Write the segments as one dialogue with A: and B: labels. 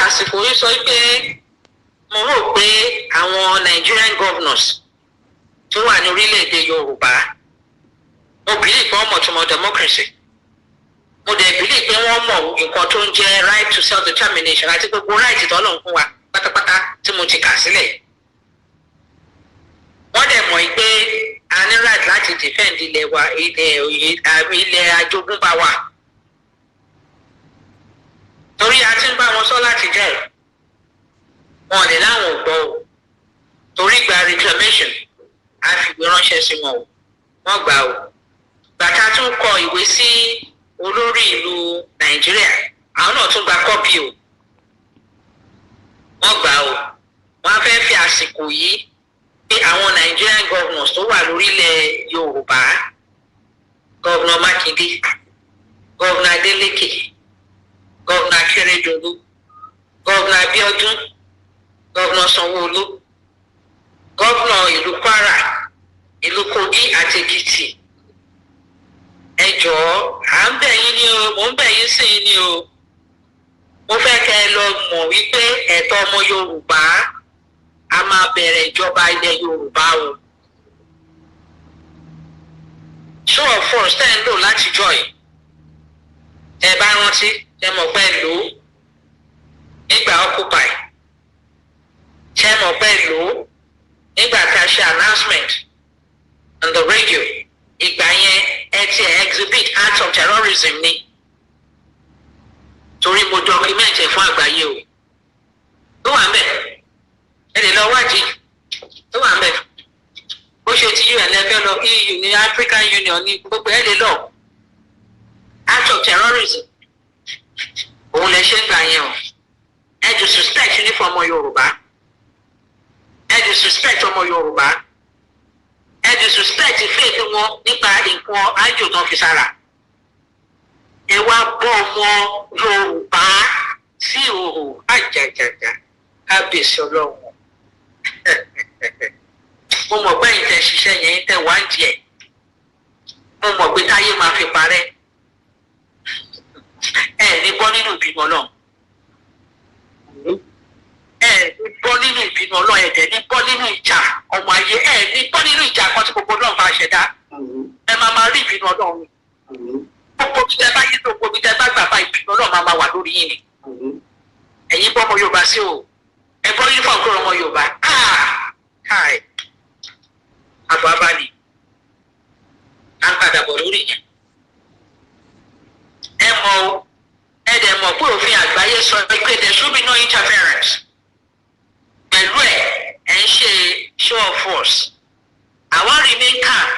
A: àsìkò yìí sọ pé mo rò pé àwọn Nigerian governors tó wà ní orílẹ̀-èdè Yorùbá, mo believe pé wọ́n mọ̀ tó mọ̀ democracy. Mo dẹ̀ believe pé wọ́n mọ̀ nǹkan tó ń jẹ́ right to self-determination àti gbogbo right tọ́lọ́run fún wa pátápátá tí mo ti kà sílẹ̀. Wọ́n dẹ̀ mọ̀ pé a ní right láti defend ilẹ̀ wa, ilẹ̀ àjogúnbá wa, torí a ti ń bá wọn sọ láti jẹ́ ẹ̀. Wọn lè láwọn ò gbọ́ o, torí gba reclamation a fìwé ránṣẹ́ sí wọn o, wọ́n gbà o. Gbàtà tún kọ ìwé sí olórí ìlú Nàìjíríà, àwọn náà tún gba copy o, wọ́n gbà o. Wọ́n á fẹ́ fi àsìkò yìí pé àwọn Nigerian governors tó wà lórílẹ̀ Yorùbá, Governor Mákindé, Governor Adeleke, Governor Akérédolú, Governor Abíọ́dún, Governor Sanwó-Olú, Governor ìlú Kwara, ìlú Kogi àti Èkìtì, ẹ jọ̀ọ́, à ń bẹ̀ yín ní o, mò ń bẹ̀ yín sí yín ní o. Mo fẹ́ kẹ́ ẹ lọ mọ̀ wípé ẹ̀tọ́ ọmọ Yorùbá, a máa bẹ̀rẹ̀ ìjọba ilẹ̀ Yorùbá o. Show of force tẹ́ ń lò látijọ́ yìí, ẹ bá rántí, ẹ mọ̀ pé lò ó nígbà Occupy, ṣe mọ̀ pé lò ó nígbà tá a ṣe announcement on the radio. Ìgbà yẹn ẹ ti exhibit acts of terrorism ni, torí mo document ẹ fún àgbáyé o. Tó wà ń bẹ̀, ẹ lè lọ wádìí tó wà ń bẹ̀. Bó ṣe ti UN lẹ́fẹ́ lọ, EU ní, African Union ní, gbogbo ẹ lè lọ. Act of terrorism òun lè ṣe ń gbà yẹn o. Ẹ disrespect uniform ọmọ Yorùbá, ẹ disrespect ọmọ Yorùbá, ẹ disrespect faith wọn nípa nǹkan ájò tán fi sára. Ẹ wá bọ́ ọmọ Yorùbá sí ìhòòhò àjàjàjà. Kábíyèsí Ọlọ́run, mo mọ̀ pé ẹ̀yin tẹ́ ṣiṣẹ́ yẹn, tẹ́ wá ń jẹ, mo mọ̀ pé táyé máa fi parẹ́, ẹ ní bọ́ nínú ìbínú Ọlọ́run, ẹ ní bọ́ nínú ìbínú Ọlọ́run, ẹ dẹ̀ ní bọ́ nínú ìjà ọmọ ayé, ẹ ní bọ́ nínú ìjà kan tí gbogbo Ọlọ́run bá ṣẹ̀dá. Ẹ máa máa rí ìbínú Ọlọ́run. Gbogbo bí tẹ bá yí, gbogbo bí tẹ bá gbà bá, ìbínú Ọlọ́run máa máa wà lórí yín ni. Ẹ̀yin bọ́ ọmọ Yorùbá sí o, ẹ bọ́ uniform kúrò ọmọ Yorùbá. Káì, àbọ̀ abáni à ń padà bọ̀ lórí yẹn. Ẹ mọ̀ o, ẹ dẹ̀ mọ̀ pé òfin àgbáyé sọ pé there should be no interference pẹ̀lú ẹ̀. Ẹ̀ ń ṣe show of force. Àwa remain calm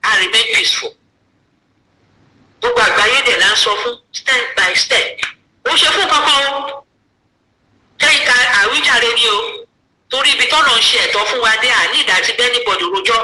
A: and remain peaceful. Gbogbo àgbáyé dẹ̀ là ń sọ fún step by step. Ó ṣe fún kankan o, kẹ́yìn ká àwíjàre ni o, torí ibi tọ́nà ń ṣe ẹ̀tọ́ fún wa dé, àní ìdá tí bẹ́ẹ̀ ní bọ̀dù rojọ́.